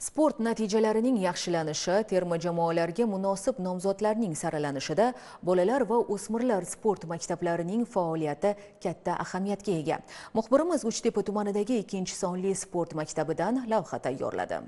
Sport natijalarining yaxshilanishi, terma jamoalarga munosib nomzodlarning saralanishida bolalar va o'smirlar sport maktablarining faoliyati katta ahamiyatga ega. Muxbirimiz Uchtepa tumanidagi 2-sonli sport maktabidan lavha tayyorladi.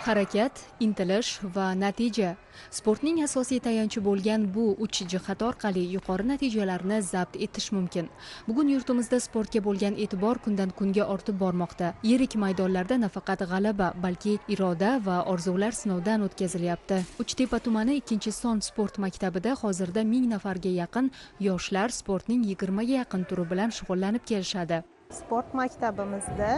Harakat, intilish va natija. Sportning asosiy tayanchi bo'lgan bu uch jihat orqali yuqori natijalarni zabt etish mumkin. Bugun yurtimizda sportga bo'lgan e'tibor kundan kunga ortib bormoqda. Yirik maydonlarda nafaqat g'alaba, balki iroda va orzular sinovdan o'tkazilyapti. Uchtepa tumani 2-son sport maktabida hozirda 1000 nafarga yaqin yoshlar sportning 20 ga yaqin turi bilan shug'ullanib kelishadi. Sport maktabimizda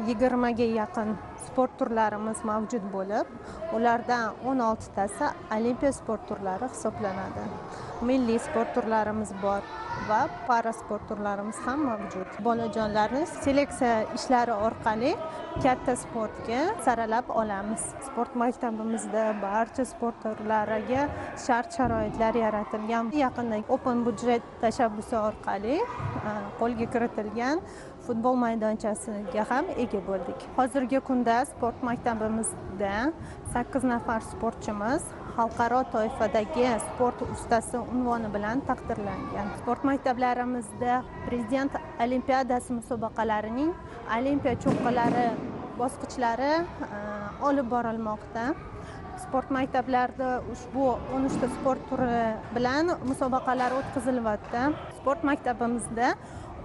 20 ga yaqin sport turlarimiz mavjud bo'lib, ulardan 16 tasi olimpiya sport turlari hisoblanadi. Milliy sport turlarimiz bor va para sport turlarimiz ham mavjud. Bolajonlarni seleksiya ishlari orqali katta sportga saralab olamiz. Sport maktabimizda barcha sport turlariga shart-sharoitlar yaratilgan. Yaqinda Open budjet tashabbusi orqali qo'lga kiritilgan futbol maydonchasiga ham ega bo'ldik. Hozirgi kunda sport maktabimizda 8 nafar sportchimiz xalqaro toifadagi sport ustasi unvoni bilan taqdirlangan. Sport maktablarimizda Prezident olimpiadasi musobaqalarining olimpiya cho'qqilari bosqichlari olib borilmoqda. Sport maktablarida ushbu 13 ta sport turi bilan musobaqalar o'tkazilyapti. Sport maktabimizda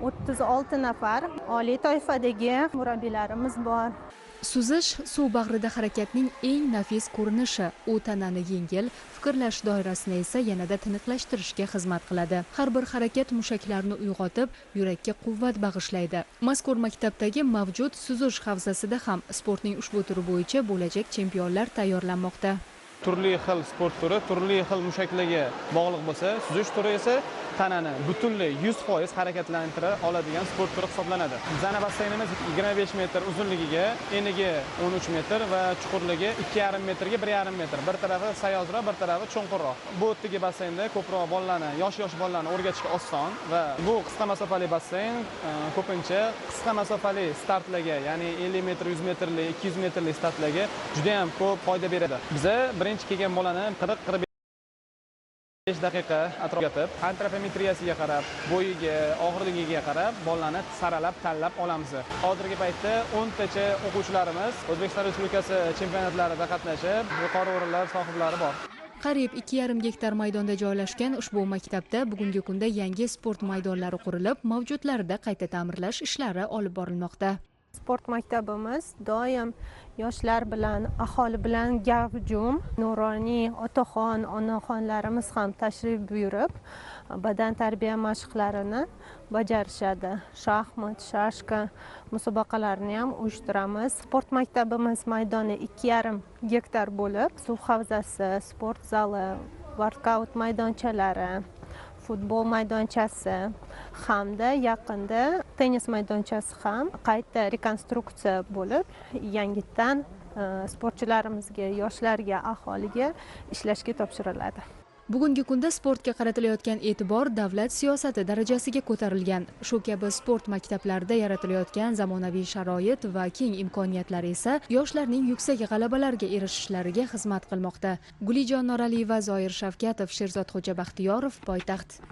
36 nafar oliy toifadagi murabbiylarimiz bor. Suzish suv bag'rida harakatning eng nafis ko'rinishi. U tanani yengil, fikrlash doirasini esa yanada tiniqlashtirishga xizmat qiladi. Har bir harakat mushaklarni uyg'otib, yurakka quvvat bag'ishlaydi. Mazkur maktabdagi mavjud suzish havzasida ham sportning ushbu turi bo'yicha bo'lajak chempionlar tayyorlanmoqda. Turli xil sport turi, turli xil mushaklarga bog'liq bo'lsa, suzish turi esa tanani butunlay 100% harakatlantira oladigan sport turi hisoblanadi. Bizning basseynimiz 25 metr uzunligiga, eniga 13 metr va chuqurligi 2,5 metrga 1,5 metr. Bir tarafi sayozroq, bir tarafi chunqurroq. Bu yerdagi basseynda ko'proq bolalarni, yosh-yosh bolalarni o'rgatishga oson va bu qisqa masofali basseyn ko'pincha qisqa masofali startlarga, ya'ni 50 metr, 100 metrli, 200 metrli startlarga juda ham ko'p foyda beradi. Biza birinchi kelgan bolani 40-45 daqiqa atrofga antropometriyasiga qarab, bo'yiga, og'irligiga qarab bolani saralab, tanlab olamiz. Hozirgi paytda 10 tacha o'quvchilarimiz O'zbekiston Respublikasi chempionatlarida qatnashib, yuqori o'rinlar sohiblari bor. Qariyb 2,5 gektar maydonda joylashgan ushbu maktabda bugungi kunda yangi sport maydonlari qurilib, mavjudlarida qayta ta'mirlash ishlari olib borilmoqda. Sport maktabimiz doim yoshlar bilan, aholi bilan gavjum. Nuroniy otaxon, onaxonlarimiz ham tashrif buyurib, badan tarbiya mashqlarini bajarishadi. Shaxmat, shashka musobaqalarini ham uyushtiramiz. Sport maktabimiz maydoni 2,5 gektar bo'lib, suv havzasi, sport zali, workout maydonchalari, futbol maydonchasi hamda yaqinda tennis maydonchasi ham qayta rekonstruksiya bo'lib, yangitdan sportchilarimizga, yoshlarga, aholiga ishlashga topshiriladi. Bugungi kunda sportga qaratilayotgan e'tibor davlat siyosati darajasiga ko'tarilgan. Shu kabi sport maktablarida yaratilayotgan zamonaviy sharoit va keng imkoniyatlar esa yoshlarning yuksak g'alabalarga erishishlariga xizmat qilmoqda. Gulijon Noraliyeva, Zoir Shavkatov, Sherzod Xo'jabaxtiyorov, poytaxt.